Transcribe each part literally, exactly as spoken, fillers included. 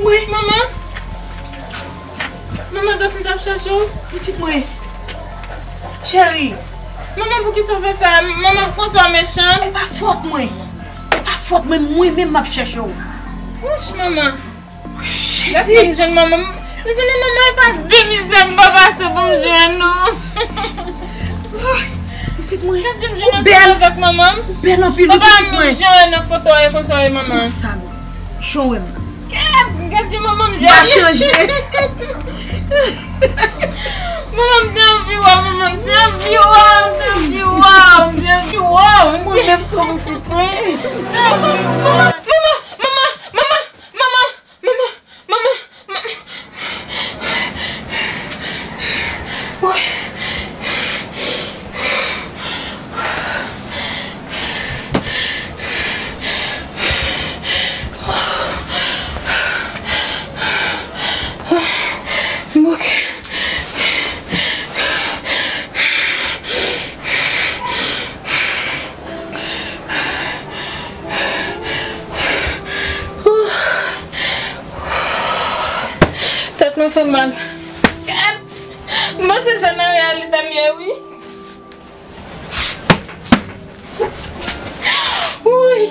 Wi, manman. Manman, dat m t ap chèche w. Pitit mwen. Cheri. Manman, poukisa w fè sa? Manman, konsa w mechan? E pa fòt mwen. E pa fòt mwen, mwen menm m ap chèche w. Wouch, manman. Gad Jezi. Pou m jwenn manman m. Mezanmi, manman, e pa de mizè m pa pase pou m jwenn ou. Pitit mwen. Gad jan m jwenn ansanm avèk manman m. Ou bèl anpil, wi, pitit mwen. Papa m jan nan foto a, e konsa w ye, manman. Konsa, jan w wè m nan. Gad, gad jan manman m jèn. M pa chanje. Manman m te anvi wè w, manman m te anvi wè w, m te anvi wè w, m te anvi wè w. Mwen menm tou, pitit mwen. Manman, manman, manman, manman, manman, manman, manman. Woy. Bouke. Tèt mwen fè mal. M panse se nan reyalite m ye, wi. Woy.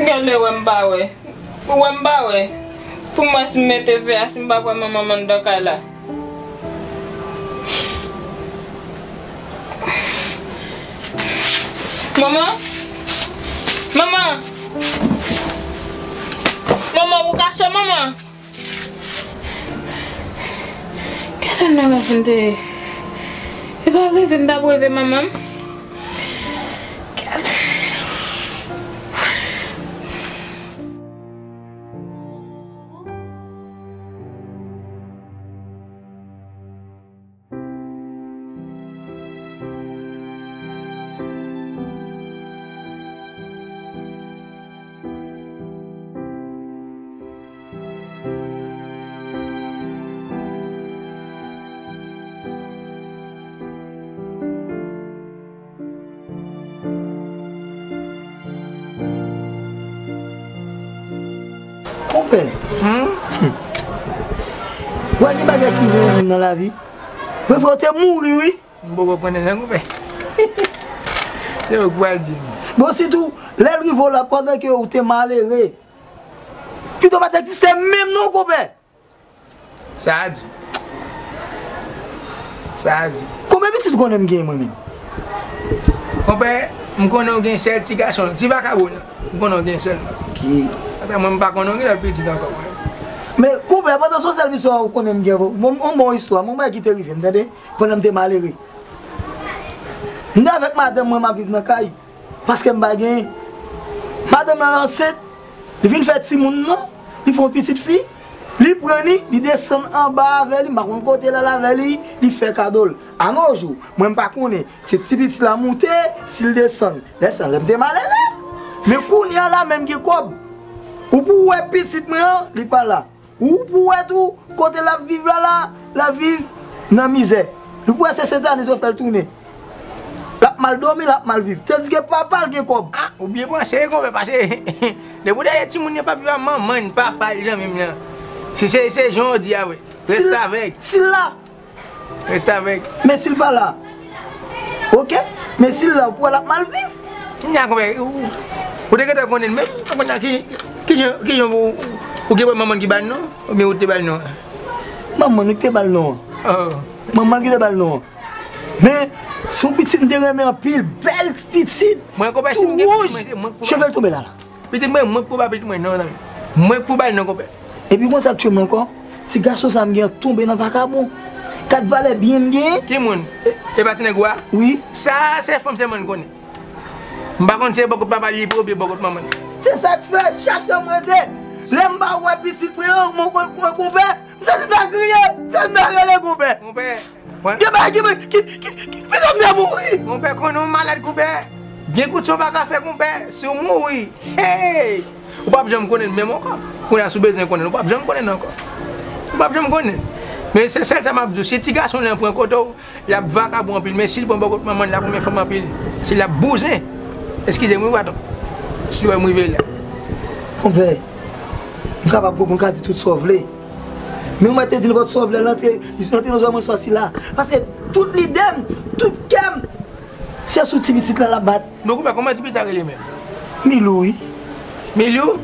Gen lè wè m pa wè. Ou wè m pa wè. Pou m wè si m mete fè a, si m p ap wè manman m anndan kay la. Manman? Manman? Manman, ou kache, manman? Gade nan rèv m te ye. E pa reve m t ap reve manman m. Gade. Konpè. Hmm? Wè gen bagay ki rive yon moun nan lavi. Mwen vre, ou te mouri, wi. M poko konnen non, konpè. Se ou k pral di m. Bon, sitou, lè l rive w la, pandan ke ou te malere, pito pa t egziste menm non, konpè. Sa a di. Sa a di. Konbyen pitit ou konnen m gen mwen menm? Konpè, m konnen w gen sèl ti gason, ti vakabon nan. M konnen w gen sèl. Ki? Paske mwen m pa konnen w gen lòt pitit ankò, mwen. Men, konpè, pandan se yon sèl pitit ou konnen m gen, bon, yon bon istwa, yon bagay ki te rive m, tande, pandan m te malere. M te avèk madanm mwen, m ap viv nan kay. Paske m pa gen. Madanm lan ansent, li vin fè timoun nan, li fè yon pitit fi, li pran li, li desann anba avè li, m pa konn kote l al avè li, li fè kado l. A no jou, mwen m pa konnen, se ti pitit la moute, si l desann. Lè sa, lè m te malere. Men kounye a la, menm gen kòb. Ou pou wè pitit mwen an, li pa la. Ou pou wè tou, kote l ap viv la, la, l ap viv nan mizè. Ou pou wè se Sentaniz yo fè l tounen. L ap mal dòmi, l ap mal viv. Tandiske papa l gen kòb. Ah, ou byen panse, konpè, paske depi w ta wè timoun nan p ap viv ak manman l, papa l, zanmi m nan. Se, se, se jan w di a vre. Restavèk. Si l la, Restavèk. Men si l pa la. Oke? Men si l la, ou pou wè l ap mal viv. Nya konpè, ou, ou te gentan konnen l, men ou konn nan ki, ki jan, ki jan ou, ou gen manman l ki ba l non? Oubyen ou te ba l non? Manman l ki te ba l non an. Oh. Manman l ki te ba l non an. Men, se yon pitit m te renmen anpil, bèl pitit. Mwen konpè si m gen pitit, mwen, se mwen k pou ba l. Tou wouj, cheve l tonbe la la. Pitit mwen, mwen k pou ba pitit mwen non, zanmi. Mwen k pou ba l non, konpè. Epi konn sa k tchwe m ankò? Ti gason sa m gen an tonbe nan vakabon. Gad valè byen m genyen. Ki moun? E, e pa ti nèg ou a? Wi. Sa, se fanm sèlman n konnen. M pa konn si se bò kot papa l li pre oubyen bò kot manman l. Se sa k fè, chak lè m rete, lè m pa wè pitit mwen an, mwen, mwen, mwen, konpè, m santi m ta kriye, m santi m ta rele konpè. Konpè. Gen bagay ki, ki, ki, ki, pitit m te mouri. Konpè, konnen w malad, konpè. Gen kout sa w pa ka fè, konpè. Si w mouri, hey! Ou p ap janm konnen l menm ankò. Kounye a, si w bezwen konnen l, ou p ap janm konnen l ankò. Ou p ap janm konnen l. Men se sèl sa m ap di w, si ti gason lan pran kote w, l ap vakabon anpil, men si l pran bò kot manman l, l ap renmen fanm anpil. Si l ap bouzen, eskize m wi patwon, si w wè m rive la. Konpè, m kapab konprann, w ka di tout sa w vle. Men ou mèt te di nenpòt sa w vle, l antre, li antre nan zòrèy mwen sòsi la. Paske tout lide m, tout kè m, se sou ti pitit la l ap bat. Bon, konpè, kòman ti pitit la rele menm? Milou, wi. Milou?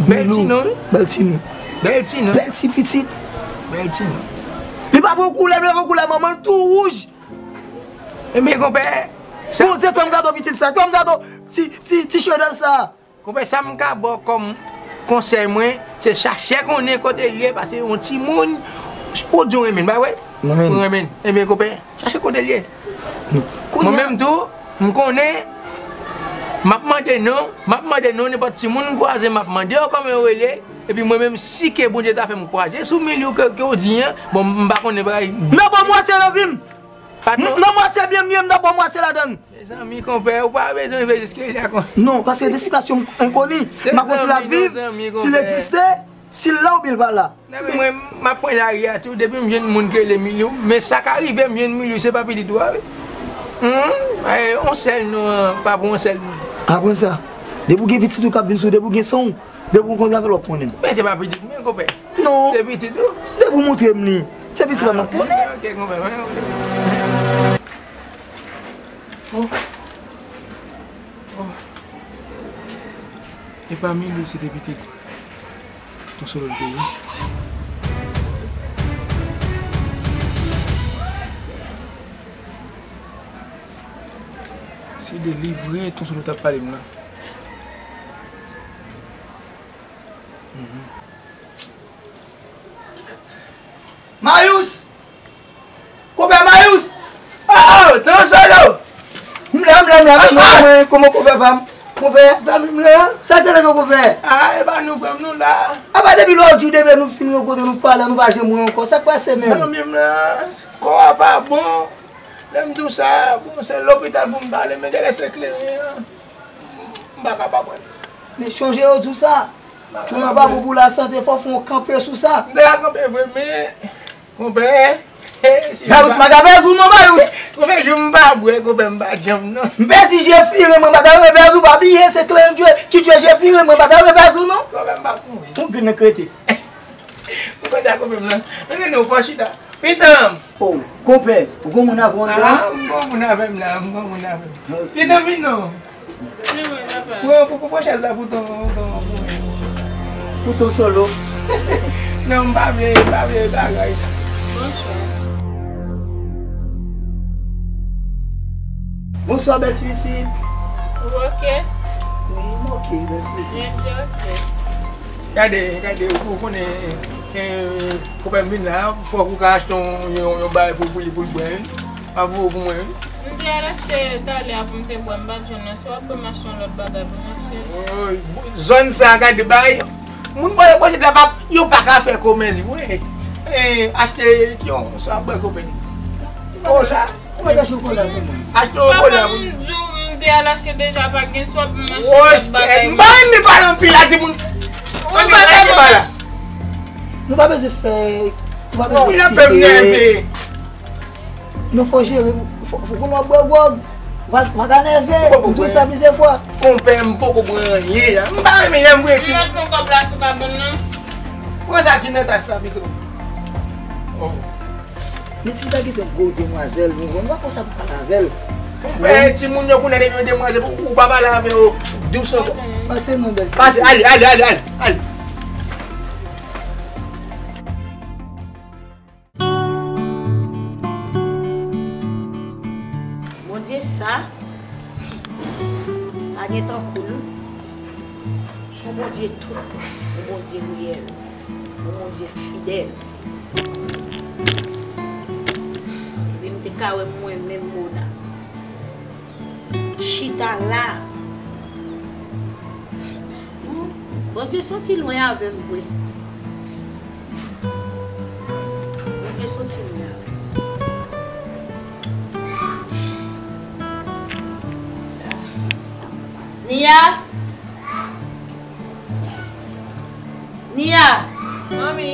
Bèl ti non, wi. Bèl ti non. Bèl ti non. Bèl ti pitit. Bèl ti non. Li pa pran koulè, li pa pran koulè manman l tou wouj. Ebyen, konpè, sa Bondye, kòm gado pitit sa, kòm gado ti, ti, ti chedèv sa. Konpè, sa m ka ba w kòm konsèy mwen, se chache konnen kote l ye, paske yon timoun, ou di w renmen l, pa vre? Mwen menm. Ou renmen l. Ebyen, konpè, chache kote l ye. Mwen menm tou, m konnen, m ap mande non, m ap mande non, nenpòt timoun m kwaze, m ap mande yo kòman yo rele, epi mwen menm, si ke Bondye ta fè m kwaze sou Milou ke, ke w di an, bon, m pa konnen bagay. Nan bon mwatye nan vi m. Patwon. Nan mwatye byen m ye, m nan bon mwatye ladann. Mezanmi, konpè, ou pa bezwen veye jiske la, konpè. Non, paske destinasyon m enkoni. M ap kontinye ap viv, si l egziste, si l la oubyen l pa la. Non, men mwen, m ap pran lari a tou, depi m jwenn moun ki rele Milou. Men sa ka rive, m jwenn Milou, se pa pitit ou a, wi. Humm, e, on sèl non, pa pou on sèl moun. Aprann sa. Depi w gen pitit ou k ap vin sou, depi w gen san w, depi w konn avè l, w ap konnen l. Men se pa pitit mwen, konpè. Non. Se pitit ou. Depi w montre m li, se pitit pa m ap konnen. Ok, konpè, ok. Oh. Oh. E pa Milou, se te pitit Ton Solo l te ye. Se de li vre Ton Solo t ap pale m lan. Mhm. Mayous! Konpè Mayous! Oh, oh, Ton Solo! M la, m la, m la, kòman, kòman konpè pa m? Konpè? Zanmi m lan? Sa k te lage konpè? Ah, e pa nou frè m, nou la. Apa depi lòt jou, depi nou fin rankontre, nou pale, nou pa janm wè ankò. Sa k pase menm? Zanmi m lan, kò a pa bon. Lè m di w sa, bon, se lopital pou m t ale, men genlè se kleren an. M pa ka pa pran. Men chonje yo di w sa. Kleren an pa bon pou lasante, fò w fè yon kanpe sou sa. M te ka kanpe vre, men, konpè, si Mayous, m pa ka pèse w non, Mayous. Konpè, jou m pa bwè, konpè, m pa janm non. M pèdi Jefire, mwen pa ta renmen pèse w, pa bliye, se kleren ki tye Jefire, mwen pa ta renmen pèse w non. Konpè, m pa kouri. Yon grenn nan krete. Ou konn sa konpè m lan? Ann rele w fò chita. Pitan m! Oh, konpè, ou gon moun avè w anndan an? Ah, m gon moun avè m la, m gon moun avè m. Pitan m, vin non. Wi, wi, papa. Pran, pran, pran chèz la pou ton, pou ton, pou mwen. Pou Ton Solo. Non, m pa vle, m pa vle bagay. Bonswa. Bonswa, bèl ti pitit. Ou oke? Wi, m oke, bèl ti pitit. Mwen tou oke. Gade, gade, ou konnen, eh, konpè m vin la, fòk ou ka achte yon, yon, yon bagay pou, pou li, pou l bwè, wi. Pa pou, pou mwen, wi. M te al achte talè a pou m te bwè, m pa t jwenn nan. Si w ap ban m achte yon lòt bagay pou m achte. Oh, zòn sa, gade, bagay, moun bò yo pote tabak, yo pa ka fè komès vre. Eh, achte, ki yon, sa bwè konpè. Oh, la. Ou mèt achte yon kola pou mwen. Achte yon kola pou mwen. Papa m di w m te al achte deja, pa gen swa pou m achte lòt bagay. M pa renmen pale anpil a timoun. Anpil a timoun. Nou pa bezwen fè, nou pa bezwen eksite. Non, fò jere, fò, fò konnen w ap bwè gwòg. W a, w a ka nève. M di w sa plizyè fwa. Konpè, m poko bwè anyen la. M pa renmen lè m bwè ti. M mèt pran kòb la sou kabann nan. Pran sa ki nan tas la pito. Oh. Men ti sa gentan gwo demwazèl, nou konn pa konsa pou pale avè l. Konpè, timoun yo kounye a depi yo demwazèl, ou, ou pa pale avè yo dous ankò. Pase non, bèl ti. Pase, ale, ale, ale, ale, ale. Bondye sa, pa gen tankou l. Se yon Bondye tout, yon Bondye reyèl, yon Bondye fidèl. Epi m te ka wè mwen menm Mona chita la. Hmm, Bondye soti lwen avè m vre. Bondye soti lwen avè m. Nia! Nia! Manmi!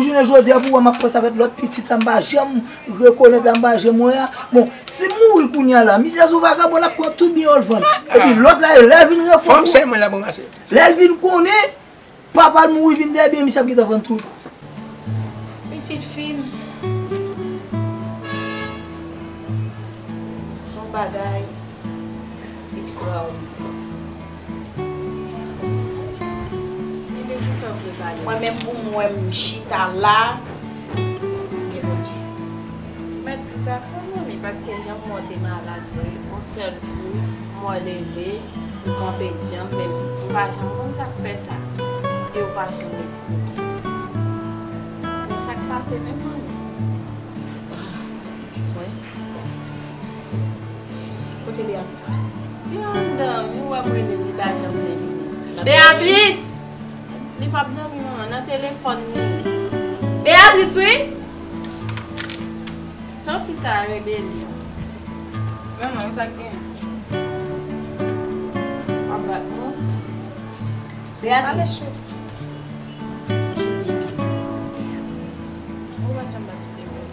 Bon, jounen jodi a, pou wè m ap panse avèk lòt pitit sa m pa janm rekonèt la, m pa janm wè a. Bon, si m mouri kounye a la, misye se yon vagabon, l ap pran tout byen yo l vann. Epi lòt la, lè l vin rekonèt, lè l vin konnen, papa l mouri vin dèyè byen, misye ap gentan vann tout. Pitit fi m, se yon bagay ekstraòdinè. Mwen menm pou m wè m chita la, gen Bondye. Mèt di sa fò manmi, paske jan m wè w te malad vre, yon sèl kou, m wè w leve, ou kanpe djanm, men m pa janm konn sa k fè sa. E w pa janm eksplike. Men sa k pase menm manmi? Pitit mwen. Kote Beatrice? Li anndan, wi, ou wè m rele l, li pa janm vle vini. Beatrice! Li p ap dòmi, manman, nan telefòn li. Beatrice, wi! Tan fi sa a rebelyon. Manman, sa k gen? W ap bat mwen? Beatrice. Ou pa janm bat sou de mwen.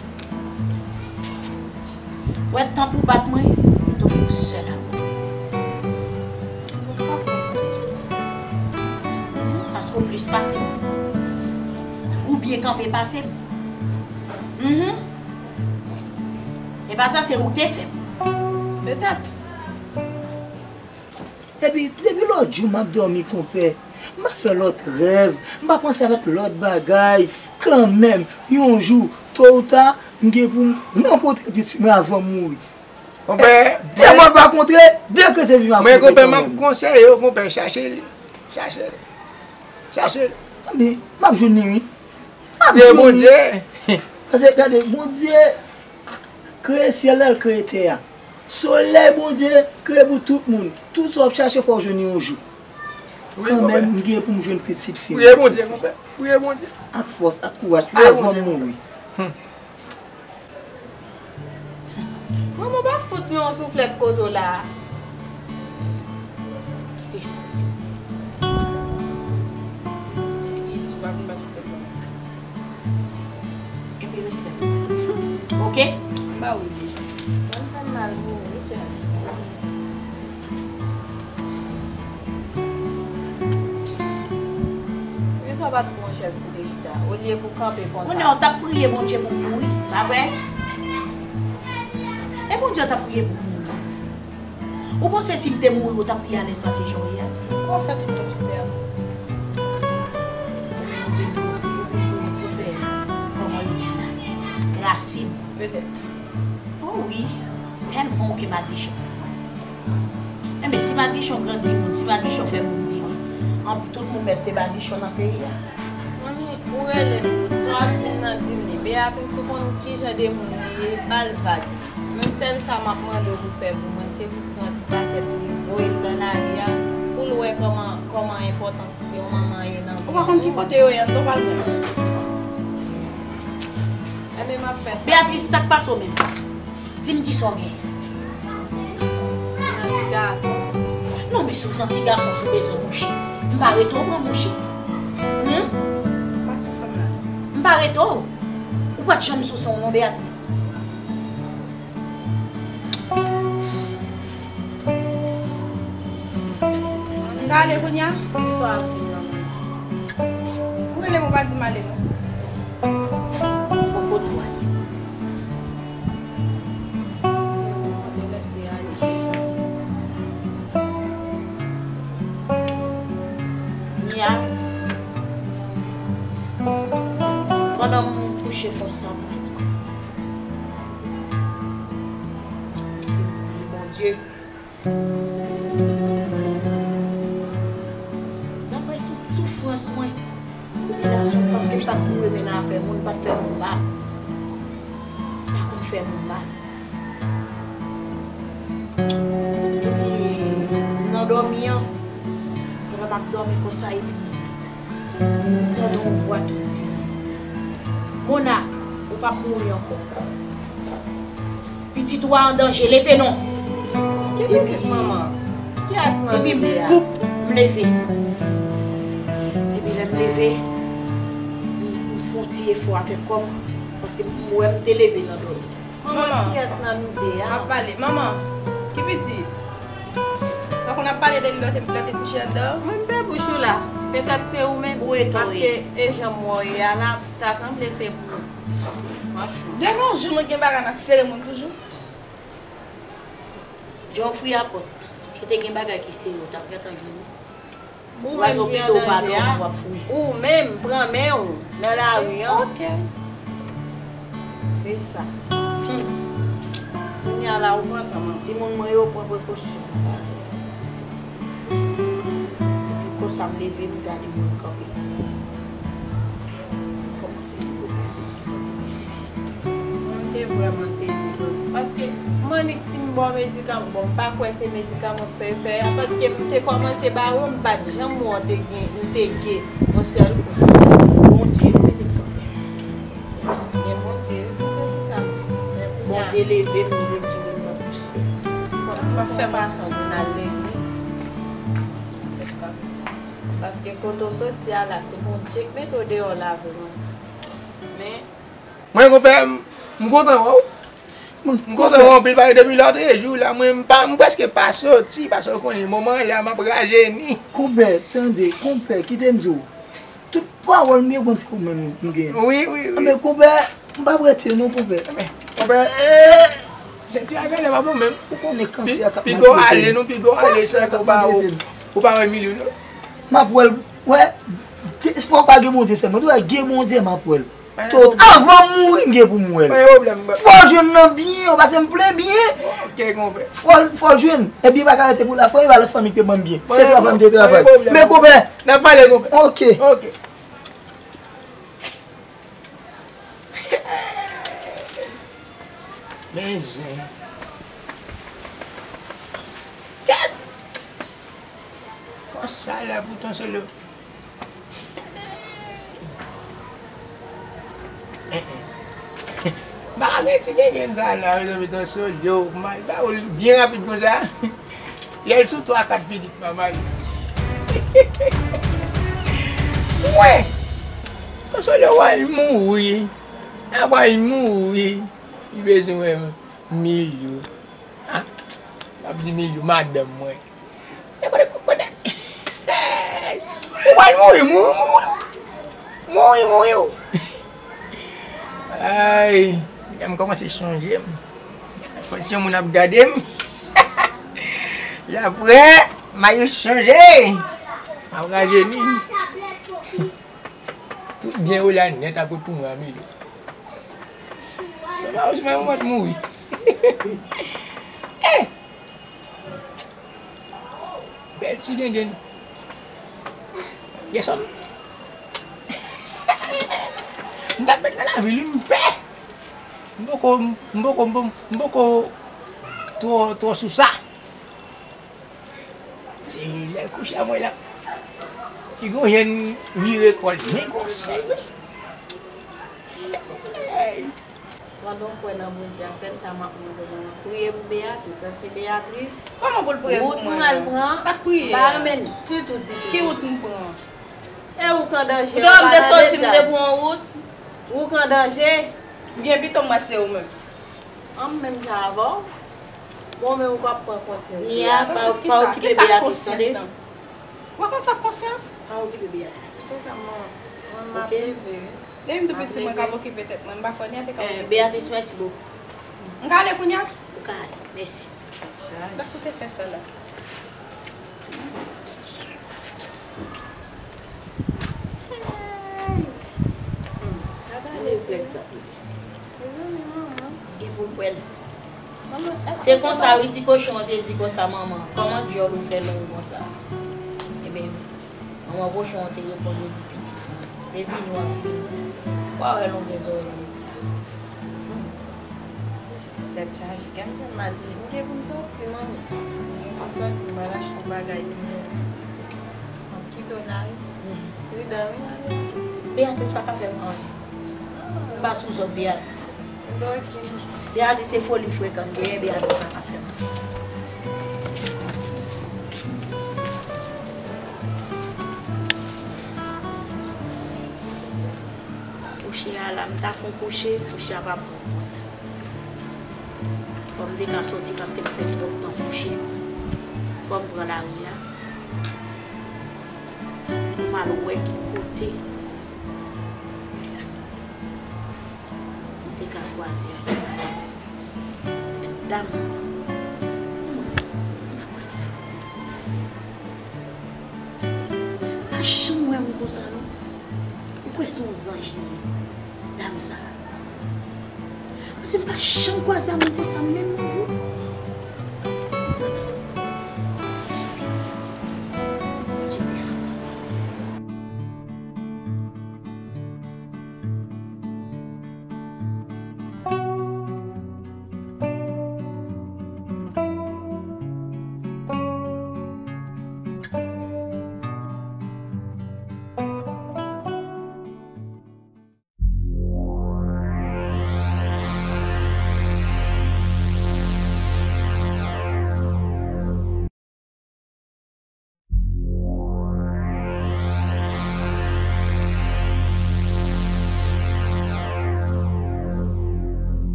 Wè, tan pou bat mwen, pito fè w sèl avè w. Mwen pa fè sa ditou. Paske w plis pase m. Ou byen kanpe pase m. Mhm. E pa sa, se ou k te fè m. Petèt. Epi, depi lòt jou, m ap dòmi, konpè. M pa fè lòt rèv, m pa panse avèk lòt bagay. Kanmenm, yon jou, to ou ta, m gen pou m rankontre pitit mwen avan m mouri. Konpè, de mò l pa kontre, de krese vivan ap kontre kanmenm. Mwen, konpè, m ap konseye w, konpè, chache li. Chache li. Chache li. Anben, m ap jwenn li, wi. M ap jwenn li. Priye Bondye. Paske, gade, Bondye kreye syèl la, l kreye tè a. Solèy Bondye kreye pou tout moun. Tout sa w ap chache, fò w jwenn li yon jou. Kanmenm, m gen pou m jwenn pitit fi m. Priye Bondye, konpè. Priye Bondye. Ak fòs, ak kouraj, avan m mouri. Manman pa fout yon souflèt kote w la. Kite sa, pitit. Figi di w pa vin bat souflèt mwen. Epi respè pou mwen. Oke? M ba ou l deja. Mwen fè m mal pou ou, wi, Jazz. Mwen Pran yon chèz pou te chita, olye pou kanpe konsa. Kounye a, w t ap priye Bondye pou m mouri, pa vre? E Bondye w t ap priye pou m mouri. Ou panse si m te mouri, ou t ap pi alèz pase jan w ye a? Ou ap fè tout tan sou tè a. Ou vin pou, ou vin pou, pou fè, kòman yo di la? Rasin. Petèt. O wi, tèlman w gen madichon. Enben, si madichon grandi moun, si madichon fè moun diri, anpi tout moun mèt te madichon nan peyi a. Manmi, ou rele m, sa w ap di m nan di m li. Beatrice, ou konn ki jan de moun li ye, ba l vag. Men sèl sa m ap mande w pou fè pou mwen, se pou pran ti pakèt li, voye l nan lari a, pou l wè kòman, kòman enpòtans yon manman ye nan vi. Ou pa konn ki kote yo ye, ann nou pa l wè. Enben, m ap fè sa. Beatrice, sa k pase w menm? Di m kisa w gen. Nan ti gason. Non, men si w nan ti gason, si w bezwen mouche, m pa rete w pran mouche. Hum? Pa sou san m la. M pa rete w. Ou pa t janm sou san w non, Beatrice. M ka ale kounye a? Kisa w ap di m nan mwen? Ou rele m, ou pa di m ale non. M poko di w ale. Nya. Pandan m kouche konsa, pitit mwen. Epi m priye Bondye. Dapre sou soufrans mwen, tribinasyon, paske m pa t pou renmen nan afè moun, m pa t fè moun mal. M pa konn fè moun mal. Epi, m nan dòmi an, pandan m ap dòmi konsa, epi m tande yon vwa ki di, Mona, ou p ap mouri ankò. Pitit ou a an danje, leve non. Ki pitit manman? Kiyès nan lide a? Epi m voup, m leve. Epi lè m leve, m, m fè yon ti efò avèk kò m, paske m wè m te leve nan dòmi. Manman, kiyès nan lide a? M ap pale. Manman, ki pitit? Sa konn ap pale de li lè w te, lè w te kouche anndan an? Mwen m pè bouch ou la. Petèt se ou menm. Ou etonne. Paske e jan m wè w ye a la, ta sanble se pou ou. Franchman. De nos jours, nou gen bagay n ap sere moun toujou. Geoffrey Apot, si te gen bagay ki sere, w t ap gentan jwenn li. Ou menm ki an danje a, w ap fouye. Ou menm, pran men w nan lari an. Ok. Se sa. Hmm. Kounye a la, ou pran tan, manman. Timoun mwen yo pran prekosyon. Epi konsa, m leve, m gade moun kanpe. M kòmanse priye Bondye, m di Bondye mèsi. Mwen te vrèman sezi, paske m annik fin ba w medikaman. Bon, m pa kwè se medikaman k fè, fè a, paske m te kòmanse ba yo, m pa t janm wè w te gen, m te gen yon sèl kou. Bondye, m mete m kanpe. Men Bondye, wi, se sèl pou sa. Men kounye a Bondye leve m, li retire m nan pousyè. M ap fè pase pou n al legliz. Paske kote w soti a la, se Bondye k mete w deyò la vre. Men mwen, konpè, m, m kontan wè w. M kontan wè w anpil, paske depi lòtrejou la, mwen, m pa, m prèske pa soti, paske w konnen, moman an la, m ap rajeni. Konpè, tande, konpè, kite m di w. Tout pawòl m gen, konn se ou menm m gen. Wi, wi, wi. Anben, konpè, m p ap rete non, konpè. Anben, konpè, eh, senti a genlè pa bon menm. Ou konnen kansè a k ap maltrete m. Piga w ale non, piga w ale, sèl ke w pa, ou pa wè Milou non. M ap wè l, wè, fò w pa gen Bondye sèlman, ou dwe gen Bondye, m ap wè l. Tout, avan m mouri, m gen pou m wè l. Pa gen pwoblèm, bro. Fò l jwenn nan byen, ou pase m plen byen. Ok, konpè. Fò l, fò l jwenn. Ebyen, pa ka rete pou la fanmi, pa lòt fanmi ki te ban m byen. Se travay m te travay. Pa gen pwoblèm. Men, konpè. N ap pale, konpè. Ok. Ok. Men zen. Gad! Konsa la pou Ton Solo. Bagay ti gengenn sa la, mezanmi, Ton Solo, mal ba ou byen rapid konsa. Lè l sou twa kat pitit manman li. Mwen! Ton Solo w al mouri. A w al mouri. Li bezwen wè Milou. Ah, m ap di Milou, madanm mwen. E kote, kote. Ou pral mouri, mouri, mouri. Mouri, mouri w. Ay, medam kòmanse chonje m. Fò si yon moun ap gade m. Lapre, Mayous chonje. M ap ranje li. Tout byen yo la nèt ap retounen a Milo. Mayous, mwen mwen mouri. Eh! Bèl ti denden. Yè swa m. M t ap met nan lavil wi, m pè. M poko, m poko, m poko, m poko twò, twò sou sa. Se lè l kouche a mwen la. Ti gon jèn vire kò l byen gwosè wi. Pandan w kwè nan Bondye a, sèl sa m ap mande w, priye pou Beatrice. Èske Beatrice, kòman pou l priye pou mwen? Wout m pral pran, sa k priye a? M pa renmen sitou di ki wout m pran? E ou k an danje. Ou te wè m te soti, m te pran wout. Ou k an danje. Byen pito m wè se ou menm. An m menm jan avè w. Bon, men ou p ap pran konsyans. Nia, pa, pa okipe Beatrice, tande? Ou pa konn sa konsyans? Pa okipe Beatrice. Antouka, mwen, mwen m ap leve wi. Depi m tou piti, mwen ka okipe tèt mwen. M pa kwè Nia te ka okipe. Beatrice, mèsi bokou. M ka ale kounye a? Ou ka ale. Mèsi. Dòk ou te fè sa la. Gade, gade. Gen pou l pwèl. Se konsa wi ti kochon an te di konsa manman, kòman dyòl ou fè long konsa? Ebyen, manman kochon an te reponn li di pitit mwen, se vini w ap vini. W a wè longè zòrèy moun la. Tèt chaje, kè m fè mal wi. M gen pou m soti, manmi. M gen pou m soti, m al achte yon bagay pou mwen. Kite w la wi. Pridan wi avèk Beatrice pa ka fè m anyen. M pa sou zòd Beatrice. Beatrice se foli frekan l genyen, Beatrice pa ka fè m anyen. Kouche a la, m ta fè yon kouche, kouche a pa bon pou mwen la. Fò m te ka soti paske m fè twòp tan kouche. Fò m pran lari a. Pou m al wè ki kote m te ka kwaze a, se pa mwen. Medam, mwen, m pa kwaze avè w. M pa janm wè moun konsa non. Ou kwè se yon zanj li ye, dam sa a? Paske m pa janm kwaze a moun konsa menm yon jou. Bondye pi fò. Bondye pi fò.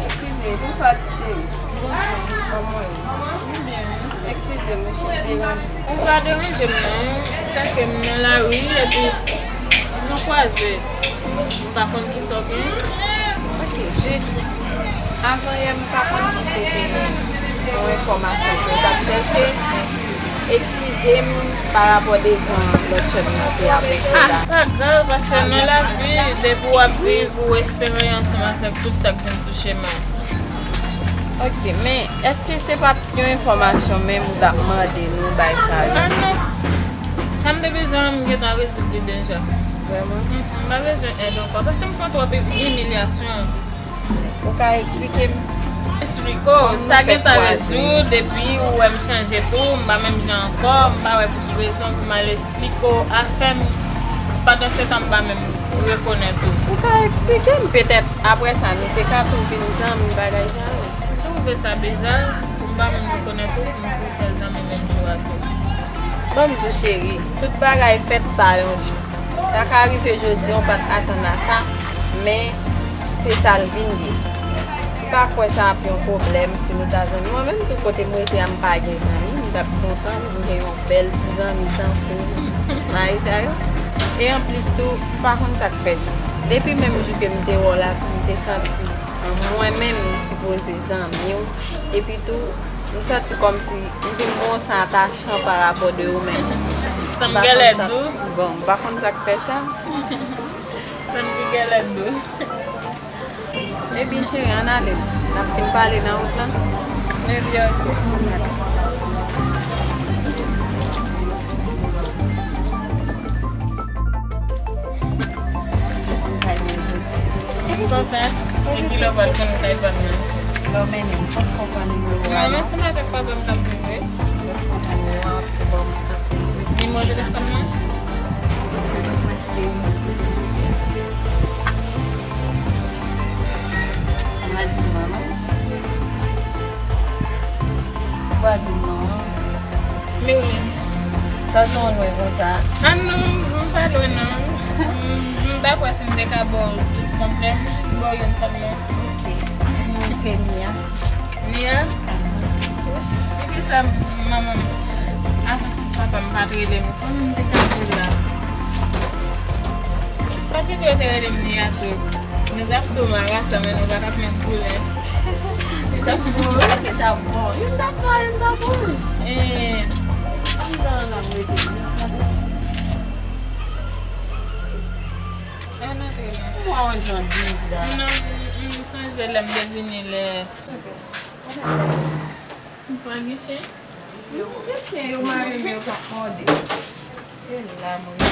Eskize, bonswa ti cheri. Kòman w ye? Eskize m, si m deranje. Ou pa deranje m non, se ke m nan lari epi nou kwaze. M pa konn kisa w gen. Ok, jis avan yè m pa konn si se te yon enfòmasyon ke w t ap chèche. Eskize m pa rapò de jan lòt sè m nan te apresye w la. Ah, pa grav, paske nan lavi, depi w ap viv, ou espere ansanm avèk tout sa k vin sou chemen w. Ok, men èske se pa t yon enfòmasyon menm ou t ap mande nou bay sa yo? Ah non. Sa m te bezwen an, m gentan rezoud li deja. Vrèman? Mm, m pa bezwen èd ankò. Paske m pran twòp imilyasyon. Ou ka eksplike m? Esplike w. Sa gentan rezoud, epi ou wè m chanje tou, m pa menm jan ankò, m pa wè pou ki rezon pou m al eksplike w afè m, pandan se tan m pa menm rekonèt ou. Ou ka eksplike m, petèt apre sa, nou te ka tou vin zanmi, bagay sa yo. M twouve sa bizar, pou m pa menm rekonèt ou, pou m tou fè zanmi menm jou a tou. Ban m di w, cheri, tout bagay fèt pa yon jou. Sa ka rive jodi a, w pa t atann a sa, men se sa l vin ye. M pa kwè sa ap yon pwoblèm si nou ta zanmi. Mwen menm tou kote m rete a, m pa gen zanmi, m t ap kontan pou m gen yon bèl ti zanmi tankou ou. Mari sa yo. E anplis tou, m pa konn sa k fè sa. Depi menm jou ke m te wè w la tou, m te santi mwen menm m sipoze zanmi w. Epi tou, m santi kòmsi m vin gen yon san atachan pa rapò de ou menm. San m genlè dou. Bon, m pa konn sa k fè sa. San m ki genlè dou. Ebyen cheri, ann ale. N ap fin pale nan wout lan. Ebyen, ok. Mwen kay mwen jodi. M kontan. E ki lè w pral konn kay pa m nan? Lè w mennen m, m poko konn nimewo a. Non, m ansanm avèk papa m k ap viv, wi. Mwen konn nimewo a, w ap tou ban m paske m prese. Nimewo telefòn nan? Paske m prese. Ou pa di m non, non. Ou pa di m non. Mirlin. Sa w jwenn lwen konsa? Ah non, m pa lwen non. M, m pa kwè si m te ka ba w tout konplè, m jis ba w youn sèlman. Ok. Se Nia. Nia? Aham. Wouch, poukisa manman m, avan papa m pa t rele m? Kòman m te ka di l la? Papi tou te rele m Nia tou. Nou t ap tou marasa, men nou pa t ap menm koulè. Li t ap bon, wi, li t ap bon. Youn t ap nwa, youn t ap wouj. Eh. Ann nan, ann nan, mete. Ann antre non. Mwen yon jan biza. Non, m, m sonje lè m te vini lè. M pa gen chen. Yo gen chen, yo mare men, yo t ap mòde. Se la mwen